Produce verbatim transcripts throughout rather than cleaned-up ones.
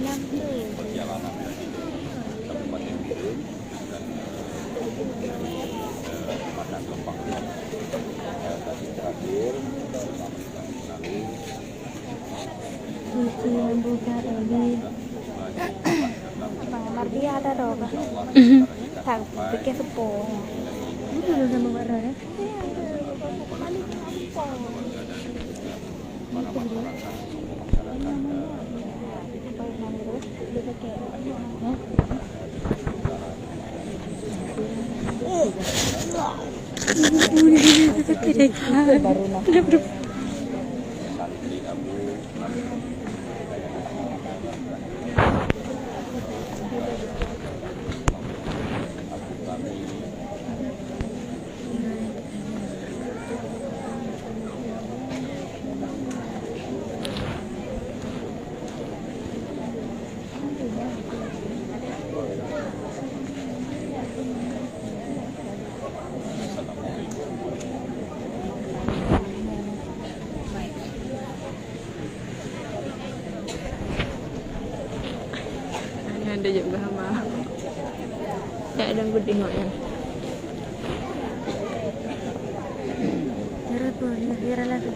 Perjalanan dari Kabupaten Bireuen dan, eh, Padang Kempang. Eh, tadi terakhir, lalu Cuci yang buka tadi. Bang Amar dia ada dong. Mhm. Tak pikir sepo. Ini dulu sama Mak Rara. Nyan dia juga hama. Tak ada guding awak nyan. Nira tu, nira lagi.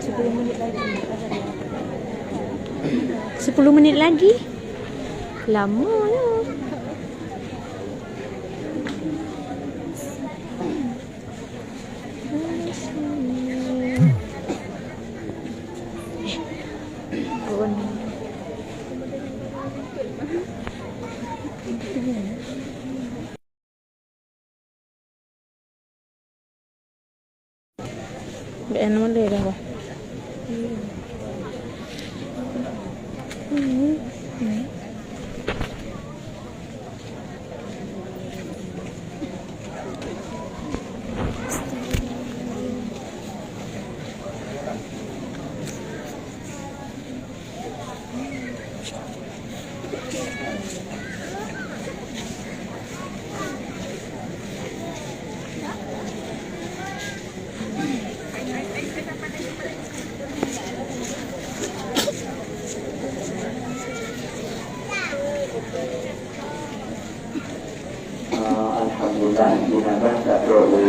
Sepuluh menit lagi. Sepuluh menit lagi? Lama lah. Bèk na mulai dah, bah. Ah, alhamdulillah, jenazah ka trok lé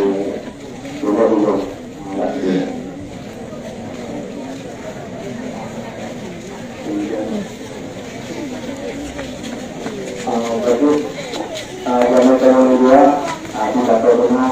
dua buleuen. Ah, bagus. Ah, zaman tahun dua, ah, di Batok Tengah.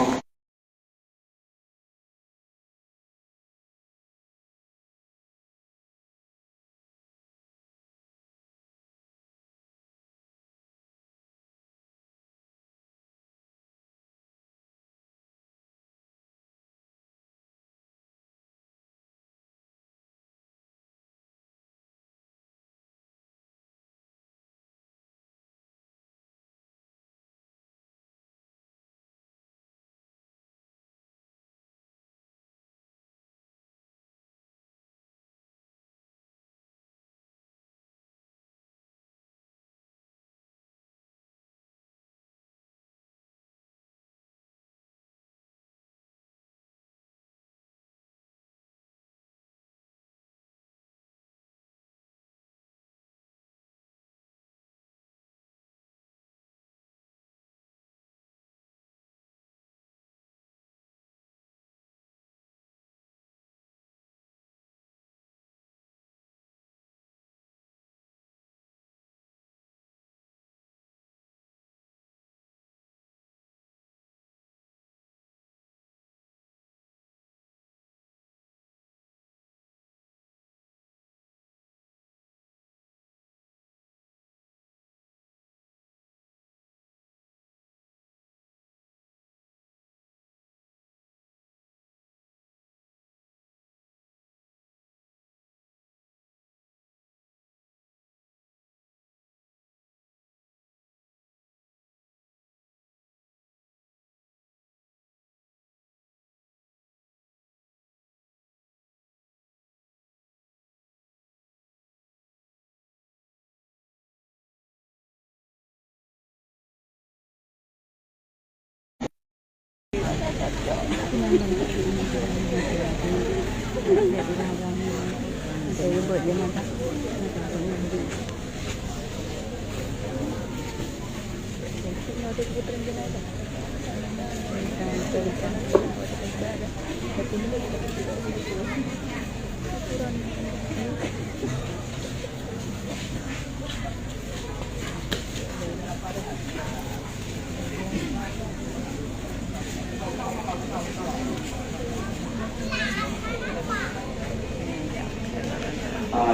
Ah,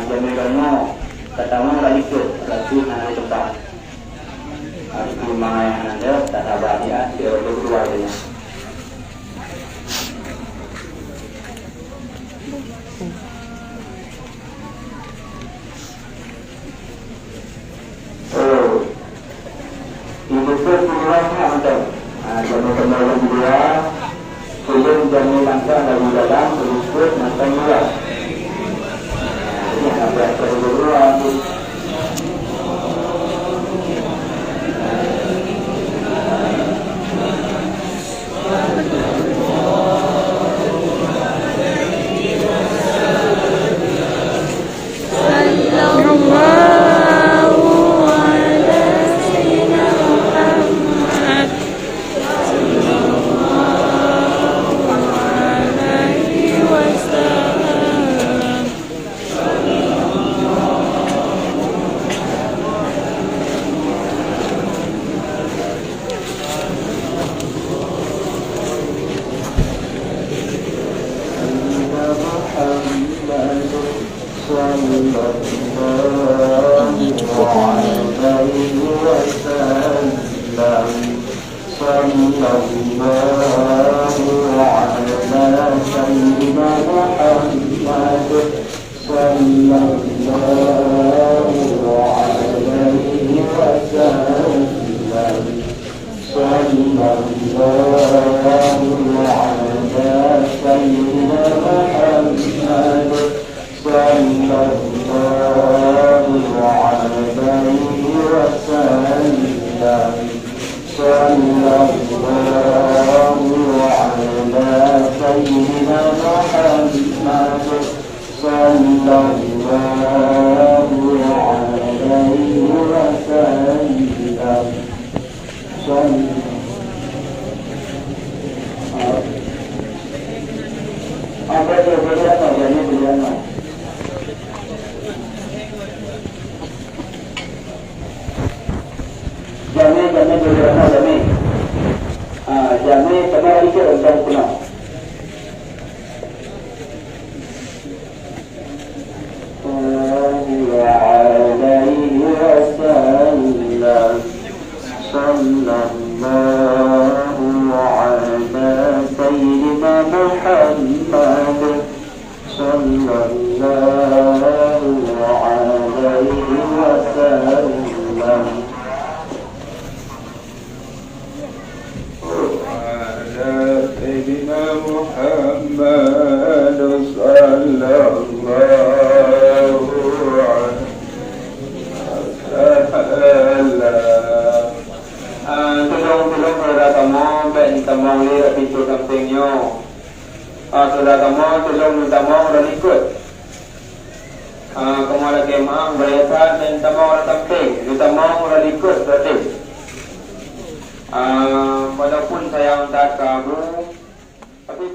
jamé tanyoe, tatamong ka likot, berarti hana teumpat. Harus mangai hana ada, tak sabar dia, dia udah keluar dia. Oh. Ibu pun punya rasa macam, ah, jamé kembali dua, sebelum jamé langkah dari dalam, berikut macam dua. Jadi, anak berat dari dua tu. صلى الله على سيدنا محمد، صلى الله عليه وسلم. صلى الله على سيدنا محمد. صلى الله عليه وسلم. صلى الله على سيدنا محمد. صلى الله عليه وسلم. صلى الله على سيدنا محمد. صلى الله عليه وسلم. صلى. Apa dia boleh apa? Dia ni boleh apa? Jamé, jamé, beureuha jamé. Ah, jamé teuma ikeu reuncang peunoh. Sallallahu alaihi wasallam. Sallallahu ala sayyidina Muhammad. Sallallahu alaihi wasallam. Ala sayyidina Muhammad sallallahu alaihi wasallam. Ah, tulông, tulông, saudara kamoe, bèk neutamong lé bak pintoe sampéng nyoe. Ah, saudara kamoe, tulông neutamong rot likot. Ah, kamoe lakèe meu'ah, beurehat that neutamong rot sampéng, neutamong rot likot saté. Ah, walaupun sayang that keu Abu, tapi